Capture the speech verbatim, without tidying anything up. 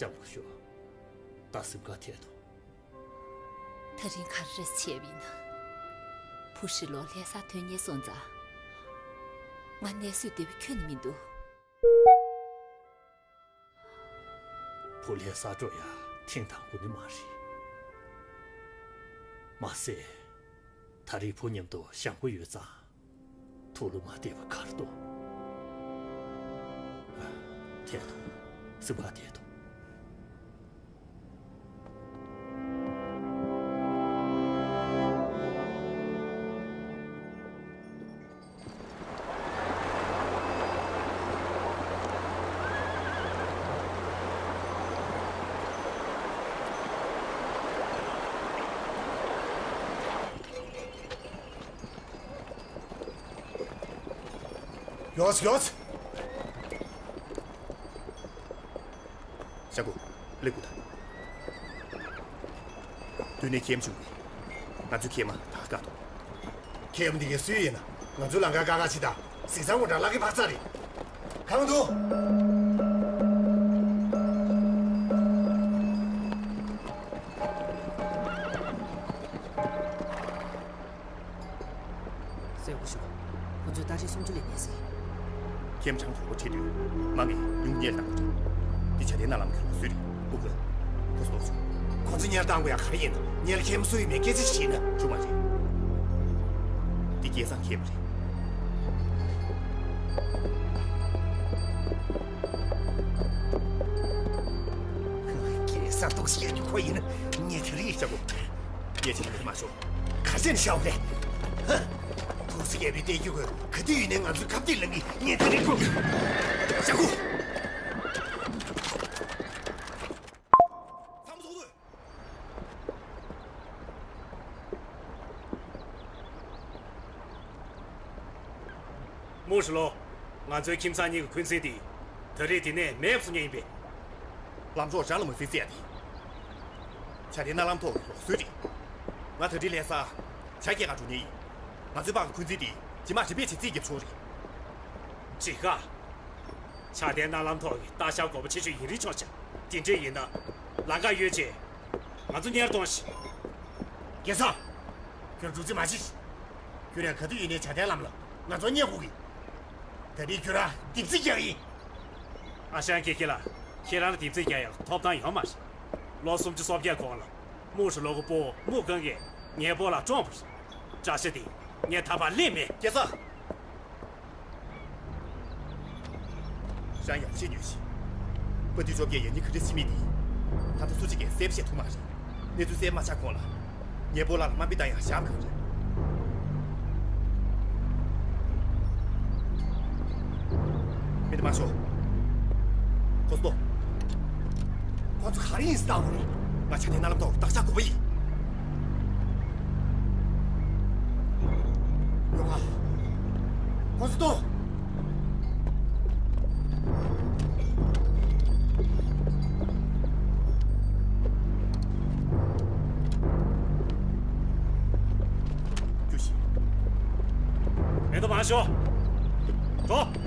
སྐྱབས་སུ་མཆིའོ། ད་སེམས་ཁ་ཐད་དོ། ད་རིང་ག་རེ་བྱས་པ་ཡིན་ན། བུ་ཧྲི་ལོ་ལྷ་སར་ཐོན་ཉེན་སོང་ཙང་། ང་གནས་ཚུལ་བདེ་པོ་ཁྱོན་ནས་མི་འདུག་བུ་ལྷ་སར་འགྲོ་ཡ་ཐེངས་དང་པོ་ནི་མ་རེད། མ་ཟད། ད་རེས་བུ་མཉམ་དུ་བཞག་དགོས་ཡོད་ཙང་། ཐུགས་ལ་མ་བདེ་བ་ག་རེ་འདུག་ཨ། ཐད་དོ། སེམས་ཁ་ཐད་དོ། ཡོངས་ཡོངས། ཤ་ཁུ། ལེགས་པོ་ད། དུས་ནས་ཁྱེམ་བྱུང་གི། ང་ཚོའི་ཁྱེམ་མ་ད་བཀག་ཐུབ། ཁྱེམ་འདི་གའི་སུའི་ཡིན་ན། ང་ཚོའི་ལམ་ཁ་བཀག་བཀག་ཅི་ད། གཟིགས་ཚང་ངོ་འདྲ་ལག་གི་བག་ཚ་རེད། གང་འདུག་གསལ་པོ་ཞུ། ཁོ་ཚོས་ཏ་རིག་སུམ་ཅུ་ལས་ཉེ་སྲིད། ཁྱེམ་བྱང་དོག་པོ་ཁྲིད་དུས། མ་ངས་ཉུང་ཉེར་བཏང་དགོས། འདི་ཆ་དེ་ནང་ལམ་གྱི་ལོག་སྲོལ་རེད། སྐུ་མཁྱེན། ཁོ་ཚོ་ལོག་སོང་། ཁོ་ཚོ་ཉེར་བཏང་དགོས་ཡ་ག་རེ་ཡིན་ན། ཉེར་ཁྱེམ་སུ་ཡིན་མེད་སྐད་ཆ་ཞིག་ན་ཆུ་མ་རེད། འདི་སྐལ་བཟང་ཁྱེམ་རེད། སྐལ་བཟང་ཏོག་ཞེ་རྒྱུ་ཁོ་ཡིན་ན་ཉེ་ཁྱེར་ཡིན་ཤག་གོ། ཉེ་ཁྱེར་མི་མ་ཤོག་ཁ་ཆེན་ཤའོ་རེད། ཧ། ཐུགས་སྲས་རྒྱལ་པོའི་གཏད་རྒྱུ་གོ་ག་དུས་ཡིན་ནའི་ང་ཚོའི་ཁ་གཏད་ལ་ངེས་ངེས་དེ་རེད་གོ། ཤ་ཁུ། ཚང་མ་ཚོགས་འདུ། མུའུ་ཧྲི་ལོ། ང་ཚོའི་ཁྱིམ་ཚང་གཉིས་ཀྱི་འཁོན་འཛིན་དེ། ད་རེས་དེ་ནས་མེད་པ་བཟོ་མཁན་ཡིན་པས། ལམ་གྲོགས་རང་ལ་མ་བརྩི་ཟེར་ཡ་དེ། བྱ་དེ་གནའ་ལམ་ཐོག་གི་ལོག་སྲོལ་རེད། ང་ད་རེས་ལས་ས། བྱ་སྐྱེལ་ག་འགྲོ་མཁན་ཡིན། ང་ཚོའི་བར་གྱི་འཁོན་འཛིན་དེ་རྗེས་མ་རིམ་པས་བྱེད་རྩིས་རྒྱབ་ཆོག་རེད། འགྲིག་ག། བྱ་དེ་གནའ་ལམ་ཐོག་གི་སྟག་ཤར་དགོན་པ་ཆེ་ཤོས་ཡིན་རིགས་ཆོག་ཅིང་། དེ་འདྲས་ཡིན་ན། ལམ་ཁ་གཡོལ་བྱས། ང་ཚོ་གཉེར་གཏོང་ཞིག་སྐལ་བཟང་། ཁྱོད་འགྲོ་རྩིས་མ་བྱེད། ཁྱོད་རང་ག་དུས་ཡིན་ནའི་བྱ་དེའི་ལམ་ལ་ང་ཚོ་གཉེར་དགོས་ཀྱི། ད་རེས་ཁྱོད་རང་རྡིབ་རྩིས་རྒྱག་ཡིན། ཨ་ཞང་ཀེ་ཀེ་ལགས། ཁྱེད་རང་ལ་རྡིབ་རྩིས་རྒྱག་ཡག་ཐོབ་ཐང་ཡོད་མ་རེད། ལོ་སུམ་ཅུ་སོ་བརྒྱད་གོང་ལ་མུའུ་ཧྲི་ལོ་གི་སྤོ་བོ་མུའུ་ཀང་གིས་ངའི་སྤོ་ལགས་བཀྲོངས་པ་རེད། དགྲ་ཤ་དེ་ངས་ད་བར་ལེན་མེད། སྐལ་བཟང་། ཞང་ཡག་ཤོས་ཉོན་ཞིག་དཔའ་ཐུལ་བཅོ་བརྒྱད་ཡང་སྙིང་ག་འདྲ་ཕྱི་མིག་འདི། ད་ལྟ་སུ་གཅིག་གིས་གསལ་པོ་བཤད་ཐུབ་མ་རེད། གནས་ཚུལ་གསལ་མ་ཆགས་གོང་ལ། ངའི་སྤོ་ལགས་ལ་དམའ་འབེབས་བཏང་ཡག་ཞབས་གང་རེད། མི་འདི་མ་ཤོག་ཁོ་ཚོ། ཁོ་ཚོ་ག་རེ་ཡིན་ཟེར་ལྟ་དགོས་རེད། ང་ཆ་དེ་གནའ་ལམ་ཐོག་བརྟག་བཞག་དགོས་པ་ཡིན། ཡོང་ང་། ཁོ་ཚོ་གཏོང་། རྒྱུ་ཞིག་མེ་ཏོག་མ་ཤོག་འགྲོ།